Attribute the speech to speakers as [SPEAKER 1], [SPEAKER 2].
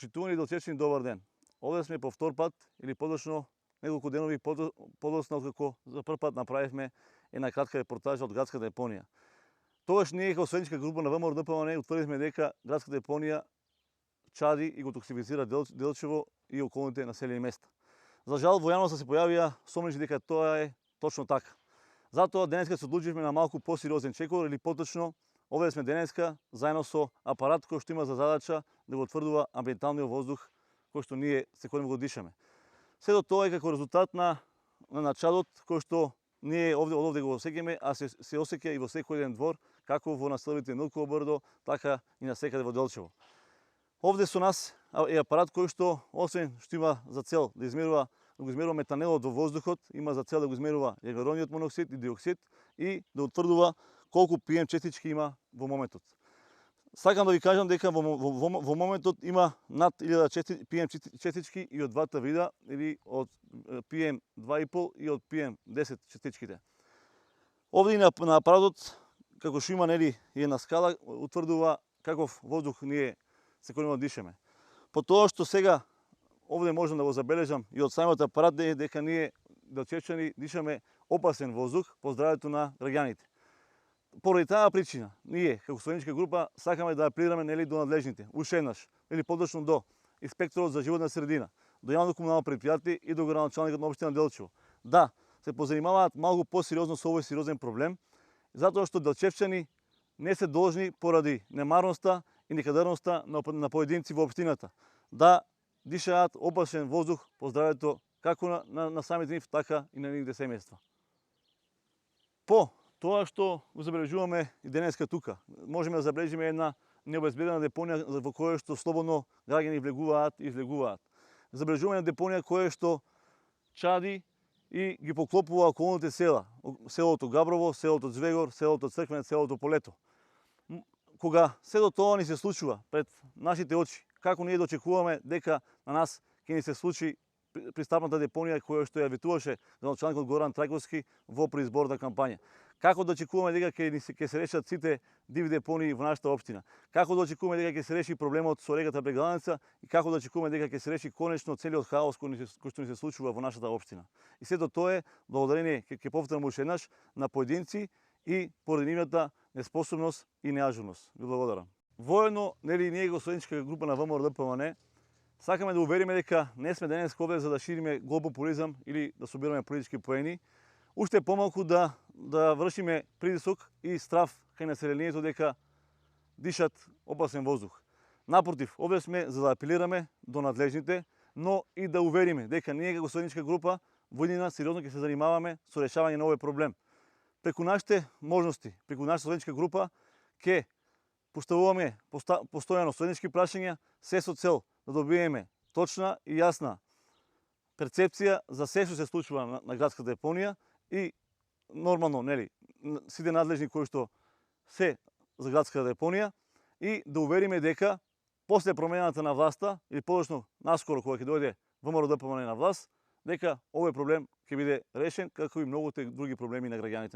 [SPEAKER 1] Почитувани Делчевчани, добар ден. Овде сме по втор пат или подочно неколку денови подоцна откако за прв пат направивме една кратка репортажа од градска депонија. Тогаш ние како советничка група на ВМРО ДПМН утврдивме дека градска депонија чади и го токсифицира Делчево и околните населени места. За жал во јавноста се појавија сомнежи дека тоа е точно така. Затоа денеска се одлучивме на малку посериозен чекор или поточно овде сме денеска заедно со апарат кој што има за задача да го утврдува амбиенталниот воздух кој што ние секојдневно го дишаме. Сето тоа е како резултат на чадот кој што ние од овде го осеќаме, а се осеќа и во секој еден двор, како во населбите Милково брдо, така и насекаде во Делчево. Овде со нас е апарат кој што освен што има за цел да го измерува метанелот во воздухот, има за цел да го измерува јагарониот моноксид и диоксид и да утврдува колку PM частички има во моментот. Сакам да ви кажам дека во моментот има над 1000 PM частички и од двата вида, или од PM 2,5 и од PM 10 частичките. Овде на апаратот, како што има и една скала, утврдува каков воздух ние секојдневно дишаме. По тоа што сега овде можам да го забележам и од самиот апарат дека ние делчевчани дишаме опасен воздух по здравјето на граѓаните. Поради таа причина, ние како советничка група сакаме да апелираме до надлежните, уште еднаш, или подочно до инспекторот за животна средина, до јавното комунално претпријатие и до градоначалникот на општина Делчево. Да, се позанимаваат малку посериозно со овој сериозен проблем, затоа што делчевчани не се должни поради немарноста и некадарноста на поединци во општината да дишаат опасен воздух по здравјето како на самите нив, така и на нивните семејства. По тоа што го забележуваме и денеска тука, можеме да забележиме една необезбедена депонија во која што слободно граѓани влегуваат и излегуваат. Забележуваме една депонија која што чади и ги поклопува околните села, селото Габрово, селото Звегор, селото Црквенец, селото Полето. Кога сето тоа ни се случува пред нашите очи, како ние дочекуваме дека на нас ќе ни се случи пристапната депонија која што ја ветуваше градоначалникот Горан Трајковски во преизборна кампања. Како да очекуваме дека ќе се решат сите диви депонии во нашата општина? Како да очекуваме дека ќе се реши проблемот со реката Брегалница и како да очекуваме дека ќе се реши конечно целиот хаос кој што ни се случува во нашата општина? И сето тоа е благодарение, ќе повторам уште еднаш, на поединци и поради нивната неспособност и неажурност. Ви благодарам. Воедно, ние го советничка група на ВМРО ДПМН сакаме да увериме дека не сме денес овде за да шириме гол популизам или да собираме политички поени, уште помалку да вршиме притисок и страв кај населението дека дишат опасен воздух. Напротив, овде сме за да апелираме до надлежните, но и да увериме дека ние како советничка група воедина сериозно ќе се занимаваме со решавање на овој проблем. Преку нашите можности, преку нашата советничка група ќе поставуваме постојано советнички прашања, се со цел да добиеме точна и јасна перцепција за се што се случува на градска депонија и нормално, сите надлежни кои што се за градска депонија и да увериме дека после промената на власта или подочно наскоро кога ќе дојде ВМРО ДПМН на власт, дека овој проблем ќе биде решен како и многуте други проблеми на граѓаните.